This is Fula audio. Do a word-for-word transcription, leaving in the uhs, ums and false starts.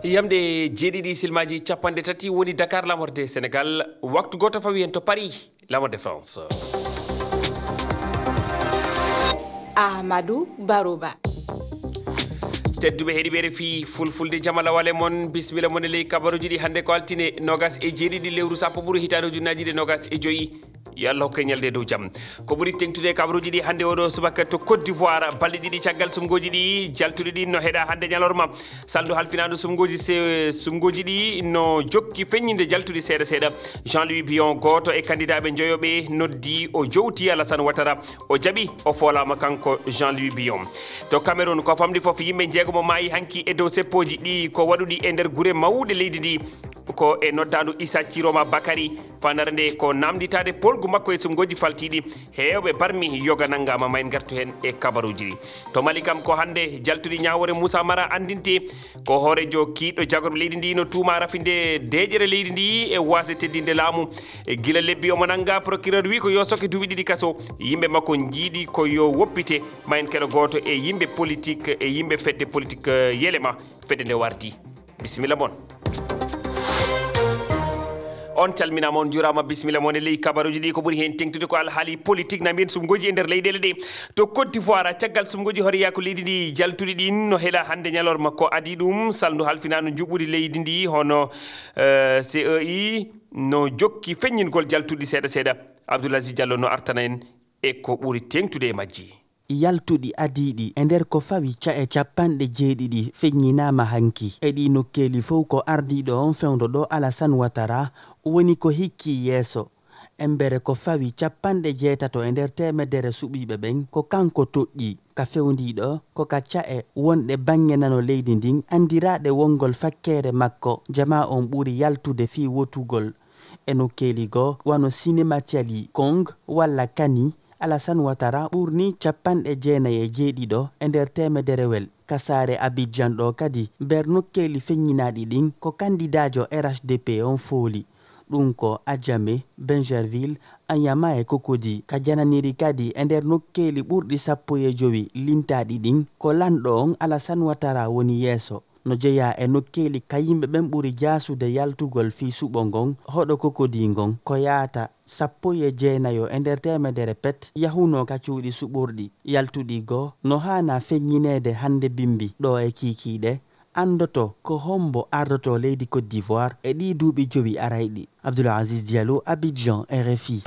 Yamde jeeɗiɗi silmaaji capanɗe tati woni Dakar, lamorde Sénégal, waktu gooto fawi heen to Paris, lamorde France. Amadou Barouba. Tedduɓe heɗiɓe R F I Fulfulde, jama lawale mon, bisimilla mon e ley kabaruuji ɗi hannde ko altine noogas e jeeɗiɗi lewru sappo ɓuru hitaande ujunnaaji ɗiɗi e noogas e joyi. Yo Allah hokke ñalde e dow jam. Ko ɓuri teŋtude e kabaruuji ɗi hannde oɗo subaka to Côte d'Ivoire, balɗe ɗiɗi caggal sumgooji ɗi jaltuɗi ɗin no heɗa hannde ñalorma. Salndu halfinaandu sumgooji se-, sumgooji ɗi no jokki feññinde jaltuɗi seeɗa seeɗa. Jean-Louis Bion, gooto e kandidaaɓe njoyo ɓe, noddi, o jowti Alassane Ouattara, o jaɓi, o foolaama kanko Jean-Louis Bion. To Cameroun, ko famɗi fof, yimɓe njeegomo maayi hanki e dow seppooji ɗi ko waɗuɗi e nder gure mawɗe leydi ndi. Ko e noddaandu Issa Tchiroma Bakary, fandare nde ko namnditaade polgu makko e sumgooji faltiiɗi. Heewɓe barmi yoga nanngaama, ma en ngartu heen e kabaruuji ɗi. To Mali kam, ko hannde jaltuɗi ñaawoore Moussa Mara anndintee. Ko hooreejo kiiɗɗo jagorɓe leydi ndi no tuuma rafinde deeƴere leydi ndi e waasde teddinde laamu. E gila lebbi omo nannga, procureur wi ko yo sokke duuɓi ɗiɗi kaso. Yimɓe makko njiɗi ko yo woppite. Ma en keɗo gooto e yimɓe politik e yimɓe fedde politik, eh, Yelema, fedde nde wardi. Bisimilla mon. On calminaama, on njuuraama, bisimilla mon e ley kabaruuji ɗi. Ko ɓuri heen teŋtude ko alhaali politik, na mbiyen sumgooji e nder leyɗeele ɗe. To Côte d'Ivoire, caggal sumgooji horeeya ko leydi ndi jaltuɗi ɗin no hela hannde ñalorma ko adii ɗum, salndu halfinaandu njuɓɓudi leydi ndi hono, eh, C E I no jokki feññingol jaltuɗi seeɗa seeɗa. Abdoul Aziz Diallo no artana en e ko ɓuri teŋtude e majji. Yaltuɗi adiiɗi e nder ko fawi ca'e capanɗe jeeɗiɗi feññinaama hanki. E ɗii nokkeeli fof ko ardiiɗo on fewndo ɗo Alassane Ouattara woni ko hikkii yeeso. Embere ko fawi capanɗe jeetato e nder teemedere suɓiiɓe ɓen ko kanko toɗɗii. Ka fewndiiɗo ko ka ca'e wonɗe baŋŋe nano leydi ndin anndiraaɗe wonngol fakkeere makko, jamaa on ɓuri yaltude fii wotugol. E nokkeeli goo wano Sinematiali, Kong walla Kani, Alassane Ouattara ɓurnii capanɗe jeenay e jeeɗiɗo e nder teemederewel. Ka saare Abidjan ɗoo kadi, nder nokkeeli feññinaaɗi ɗin ko kandidaajo R H D P on fooli. Ɗum ko Adjamé, Bingerville, Anyama e Cocody. Ka jananiri kadi, e nder nokkeeli ɓurɗi sappo e jowi lintaaɗi ɗin, ko lanɗo on Alassane Ouattara woni yeeso. No jeyaa e nokkeeli ka yimɓe ɓen ɓuri jaasude yaltugol fii suɓo ngon, hoɗo Cocody ngon, ko yaata sappo e jeenayo e nder teemedere pet yahunoo ka cuuɗi suɓorɗi. Yaltuɗi goo no haanaa feññineede hannde bimbi. Ɗoo e kiikiiɗe, anndoto ko hommbo ardotoo leydi Côte d'Ivoire e ɗii duuɓi jowi arayɗi. Abdoul Aziz Diallo, Abidjan, R F I.